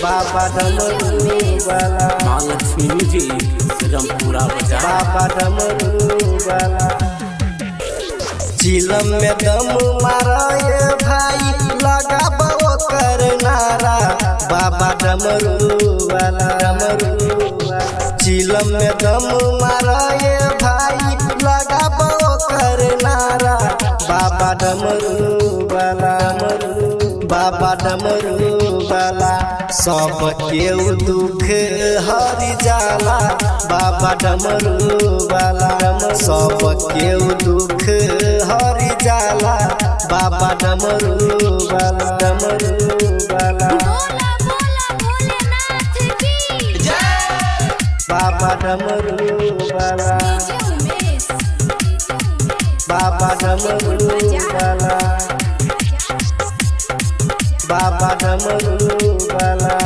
बाबा डमरू वाला। माँ लक्ष्मी म्यूजिक, रमपुरा बाजार। बाबा डमरू वाला। चिलम में दम मारे भाई, लगाबो कर नारा, बाबा डमरू वाला। डमरू वाला। चिलम में दम मारे भाई, लगाबो कर नारा, बाबा डमरू वाला। बाबा डमरू वाला। सब केहू दुख हरि जाला, बाबा डमरू वाला। सब केहू दुख हरि जाला, बाबा डमरू वाला। डमरू वाला। बोला बोला भोलेनाथ की। बाबा डमरू वाला। डीजे उमेश। बाबा डमरू वाला। बाबा डमरू वाला।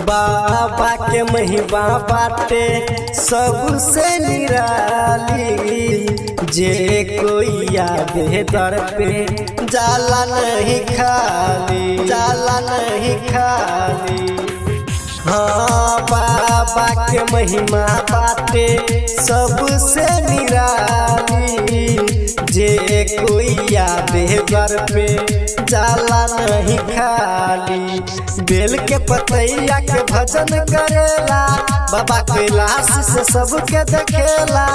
बाबा के महिमा बाटे सबसे निराली, जे कोई आवे दर पे जाला नहीं खाली, जाला नहीं खाली। हाँ, बाबा के महिमा बाटे सबसे निराली, जे कोई आवे दर पे जाला नहीं खाली। बेल के पतैया के भजन करेला, बाबा कैलाश से सबके देखेला,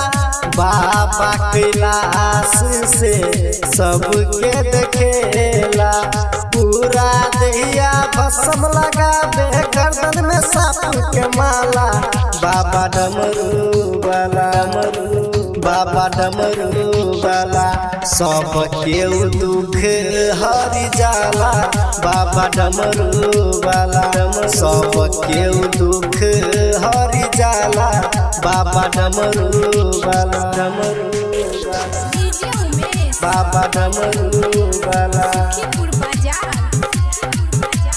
बाबा कैलाश से सबके देखेला। पूरा दहिया भस्म लगावे, गर्दन में सांप के माला, बाबा डमरू वाला। बाबा डमरू वाला। सब केहू दुख हरि जाला, बाबा डमरू वाला। सब केहू दुख हरि जाला, बाबा डमरू वाला। डमरू वाला। डीजे उमेश। बाबा डमरू वाला। सुखीपुर बाजार।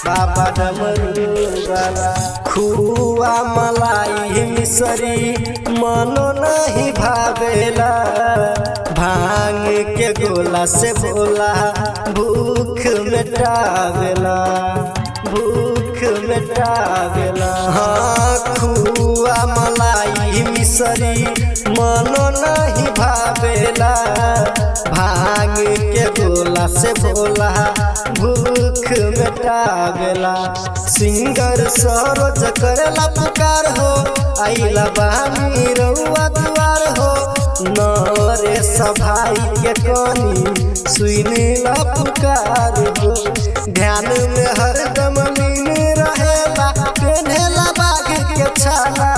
बाबा डमरू वाला। खुआ मलाई मिसरी मनो नहीं भावेला, भांग के गोला से बोला भूख मिटावेला, भूख मिटावेला। हाँ, खुआ मलाई मिसरी मनो नहीं भावेला, भांग के गोला से बोला भूख मिटावेला। सिंगर सरोज करेला पुकार हो, आइला बानी रउआ दुआर हो, नरे सभाई के कनी सुनिला पुकार हो। ध्यान में हरदम लीन रहेला, पेन्हेला बाघ के छाला,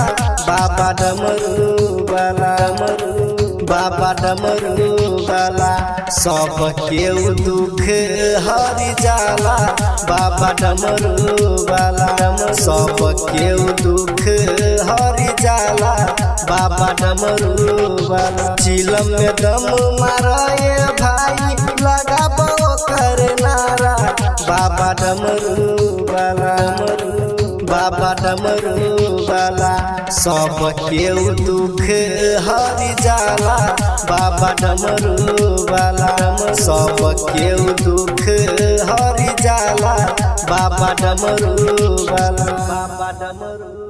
बाबा डमरू वाला। बाबा डमरू वाला। सब केहू दुख हरि जाला, बाबा डमरू वाला। सब केहू दुख हरि जाला, बाबा डमरू वाला। चिलम में दम मारे भाई, लगाबो कर नारा, बाबा डमरू वाला। बाबा डमरू वाला। सब केहू दुख हरि जाला, बाबा डमरू वाला। सब केहू दुख हरि जाला, बाबा डमरू वाला। बाबा डमरू।